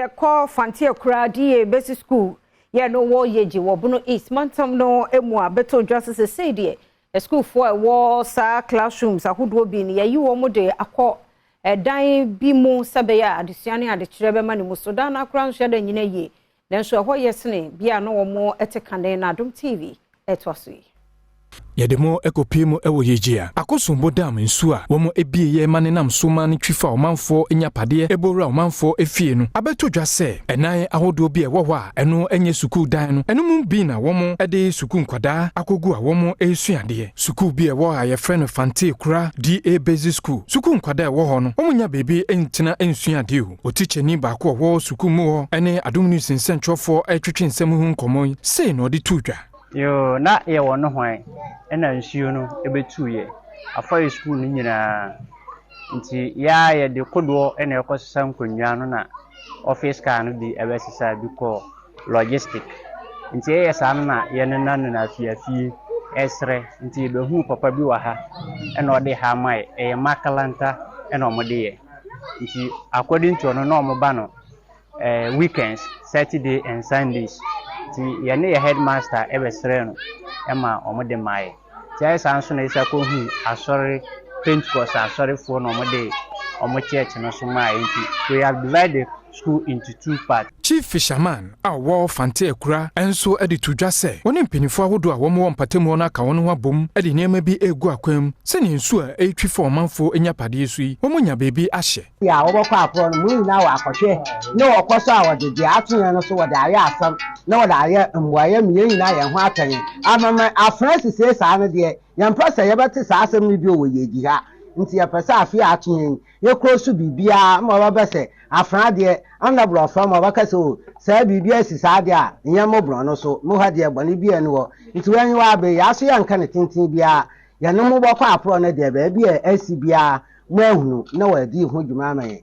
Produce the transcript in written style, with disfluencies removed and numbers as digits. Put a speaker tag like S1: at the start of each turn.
S1: Yɛkɔ Fanteakura D.A. Basic School yɛ no wɔ Yegye wɔ Bono East mantam no mu a, bɛtɔ dwa sɛ sesei deɛ asukuufoɔ a ɛwɔ saa classrooms ahodoɔ bi no, yɛyi wɔn de akɔ ɛdan bi mu sɛ bɛyɛ a adesua ne adekyerɛ bɛma ne mu so. Dan no akora nso yɛda nyina yie, nanso ɛhɔ yɛ sene bia na wɔn te kane. Na Adom TV ɛtoa so yi.
S2: Yɛde mo kɔpie mu wɔ Yegye a Akosombo Dam nsuo a wɔn ebie yɛ ma ne nam so ma no twi fa ɔmanfoɔ nyapadeɛ ɛbɔwura ɔmanfoɔ efie no abɛto dwa sɛ ɛnan ahodoɔ bi a ɛwɔ hɔ a ɛno nyɛ sukuu dan no, ɛno mu bi na wɔn de sukuu nkwadaa akɔgu a wɔn resua adeɛ. Sukuu bi a ɛwɔ a yɛfrɛ no Fanteakura D.A. Basic School, sukuu nkwadaa a ɛwɔ hɔ no, wɔn nya beebi ntena nsua adeɛ o. Otikyɛni baako a ɔwɔ sukuu mu hɔ ne Adom News nsɛntwerɛfoɔ retwetwe nsɛm ho nkɔmmɔ yi, sei na ɔde too dwa.
S3: Yoo, na yɛwɔ nohoa ɛna nsuo no bɛtuiɛ afa yɛ sukuu no nyinaa. Nti yɛa yɛde kodoɔ ɛna ɛkɔsesa nkonnwa no na office car no bi ɛbɛsesa bi kɔɔ logistic. Nti ɛyɛ saa no na yɛnena nena afiafie ɛsrɛ. Nti yɛbɛhuu papa bi wɔ ha ɛna ɔde ha ama yɛ. Ɛyɛ makalanta ɛna ɔmode yɛ. Nti according to ɔno na ɔmo ba no weekends, Saturday and Sundays. Nti yɛne yɛ headmaster ɛbɛsrɛ no ɛma ɔmo de maa yɛ. Nti ayɛ saa nso na yɛsa kɔhu asɔre, Pentecost asɔrefoɔ, na ɔmo de ɔmo church no so maa yɛ. Nti we have divided the school into two parts.
S2: Chief Fisherman a ɔwɔ Fanteakura nso de to dwa sɛ wɔne mpanimfoɔ ahodoɔ a wɔwɔ mpatamu hɔ no aka wɔn ho abom de nneɛma bi egu akwan mu sɛnea nsuo a ɛretwi fa ɔmanfoɔ nyapadeɛ so yi, wɔn nya beebi ahyɛ.
S4: A wɔbɛkɔ aporɔ no mu nyinaa wɔ akɔhwɛ ne wɔkɔ so a wɔde deɛ ato yɛn no so, wɔde ayɛ asɛm na wɔde ayɛ mmuayɛ mu yɛn nyinaa yɛn ho atɔ yɛn amama afena sisie. Saa no deɛ, yɛmpɛ sɛ yɛbɛte saa asɛm no bio wɔ yɛdi ha. Nti yɛpɛ sɛ afe a ato yɛn, yɛkuro so biribiara ma wɔbɛ sɛ afena deɛ ana borɔfra ma wɔbɛka sɛ o saa biribi asi saa deɛ a nyɛ mo borɔ no so mo ha deɛ bɔne bi ani hɔ. Nti wɔanyi wɔ abɛ yɛ aso, yɛnka ne tenten biara, yɛne mo bɔkɔ aporɔ no deɛ, baabi a asi biara mo ahunu na wɔadi ho dwuma ama yɛn.